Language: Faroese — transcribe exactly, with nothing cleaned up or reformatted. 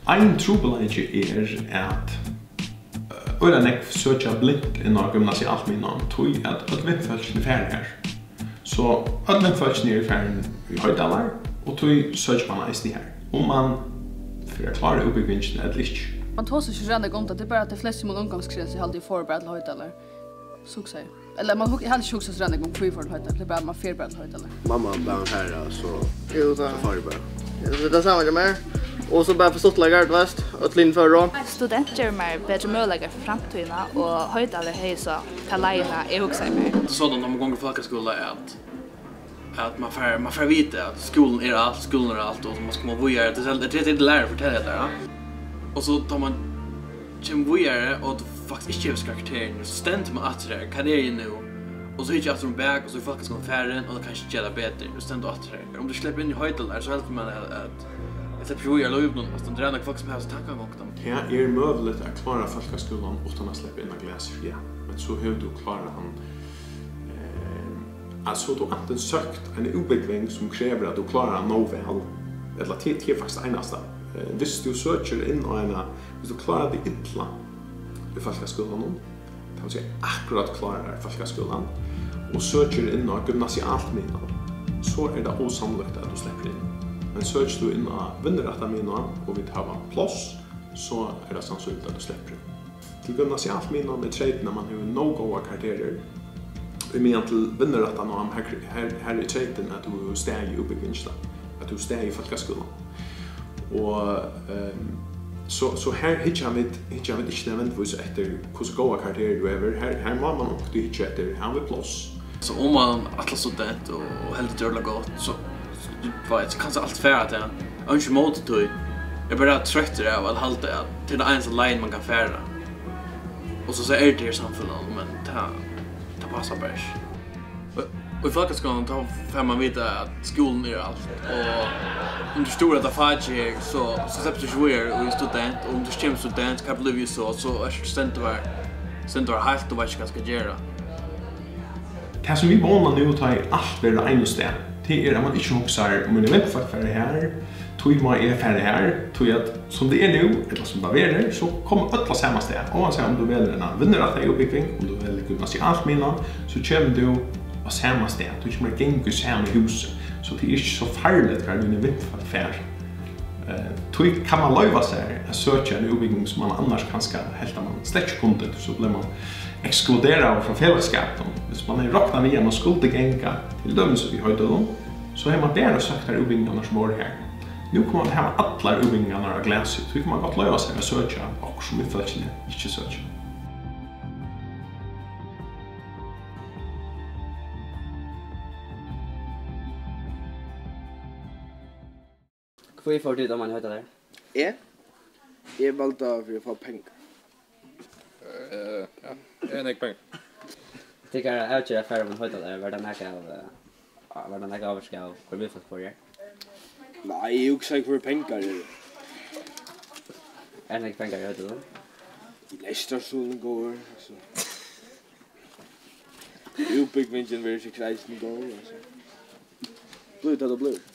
Ein trupulleiki er, at, eh, øgiliga nógv søkja blint inn á gymnasialt miðnám, tí at øll vinfólkini fara har. So øll vinfólkini eru farin í Hoydalar, og tí søkir mann eisini har, um mann fer at klára útbúgvingina ella ikki. Mann tosar ikki so ræðuliga um tað, tað er bara, at tey flestu í mínum umgangskrinsi haldi eg fóru bara til Hoydalar. So hugsaði eg. Ella, mann hug-, eg havi ikki hugsað so ræðuliga um, hví fór til Hoydalar. Tað er bara, mann fer bara til Hoydalar. Mamma bað hann fara, so, jú, so fór eg bara. Ja, tað er tað sama hjá mær. Og so bara fyri stuttleika, tú veitst, øll hinir fóru. Student gevur mær betri møguleikar fyri framtíðina, og Hoydalar hevði so ta leiðina, eg hugsaði mær. So, tá mann gongur í fólkaskúla, at at mann fær, mann fær at vita, at skúlin er alt, skúlin er alt, og mann skal víðari. Tað er, tað er, tað er lærari fortelja tær, ja. Og so tá mann kemur víðari, og tú faktiskt ikki hevur karakterin, so stendur mann aftur her, hvat eri eg nú? Og so hyggi eg aftur um bak, og so er fólkaskúlin farin, og tað kann ikki gera tað betur, og stendur aftur her. Um tú sleppur inn í Hoydalar, so heldur mann at, at eg sleppi ikki víðari í lívinum, altso, tað er nógv fólk sum hava hasa tankagongdina. Tað er møguligt at klára fólkaskúlan uttan at sleppa inn á Glasir, ja. Men so hevur tú klárað hann, eh, Altso, tú antin søkt eina útbúgving, sum krevur, at tú klárar nóg væl, ella tað, tað er faktiskt einasta. Eh, viss tú søkir inn á eina, viss tú klárar teg illa í fólkaskúlanum, tað vil siga, akkurát klárar fólkaskúlan, og søkir inn á gymnasialt miðnám, so er tað ósannlíkt, at tú sleppur inn. Men søkir tú inn á vinnurættað miðnám, og vit hava pláss, so er tað sannsynligt, at tú sleppur inn. Til gymnasialt miðnám er treytin, at mann hevur nóg góðar karakterir, í meðan til vinnurættað nám, har, har, har er treytin, at tú hevur staðið í útbúgvingini, at tú hevur staðið í fólkaskúlanum. Og, ehm, so, so har hyggja vit, hyggja vit ikki nødvendigvis eftir, hvussu góðar karakterir tú hevur. Har, har má mann onkuntíð hyggja eftir, hava vit pláss? So um mann ætlar student og, og heldur tað er gott, so, so, tú veit, so kanst tú altíð fara til hann. Einki ímóti tí. Eg eri bara troyttur av at halda, at tað er tann einasta leiðin, mann kann fara. Og so, so er tað í samfelagnum, men tað, tað passar bara ikki. Og, og í fólkaskúlanum, tá fær mann vita, at skúlin er alt. Og um tú stúrir hetta fakið her, so, so sleppur tú ikki víðari í student. Og um tú kemur student, hvat blívur so? So ert tú stendur har, stendur har heilt og veit ikki, hvat skal gera. Tað, sum vit vóna nú, tá ið alt verður á einum stað, tað er, at mann ikki hugsar, míni vinfólk fara har, tí má eg fara har, tí at sum tað er nú, ella sum tað verður, so koma øll á sama stað. Óansæð um tú velur eina vinnurættaða útbúgving, um tú velur gymnasialt miðnám, so kemur tú á sama stað. Tú kemur at ganga í sama húsi, so tað er ikki so farligt, hvar tíni vinfólk fara. Eh, tí kann mann loyva sær at søkja eina útbúgving, sum mann annars kanska helt, at mann slett ikki kundi, tí so bleiv mann ekskluderaður frá felagsskapinum. Viss mann hevði roknað við, at mann skuldi ganga, til dømis í Hoydølum, so hevði mann bara søkt tær útbúgvingarnar, sum vóru har. Nú kunnu vit hava allar útbúgvingarnar á Glasi, tí kann mann gott loyva sær at søkja okkurt, sum vinfólkini ikki søkja. Hví fóru tit oman í Hoydalar? Eg? Eg valdi tað fyri at fáa pengar. Eh, ja. Eg hevði nógv pengar. Tykkara avgerð at fara oman í Hoydalar, var tað nakað av, eh, var tað nakað ávirkað av, hvør vinfólk fóru har? Nei, eg hugsaði, hvør pengar eru. Er nógv pengar í Hoydølum? Lestrarstuðul er góður, altso. Útbúgvingin verður sikkurt eisini góð, altso. Blívur tað, tað blívur.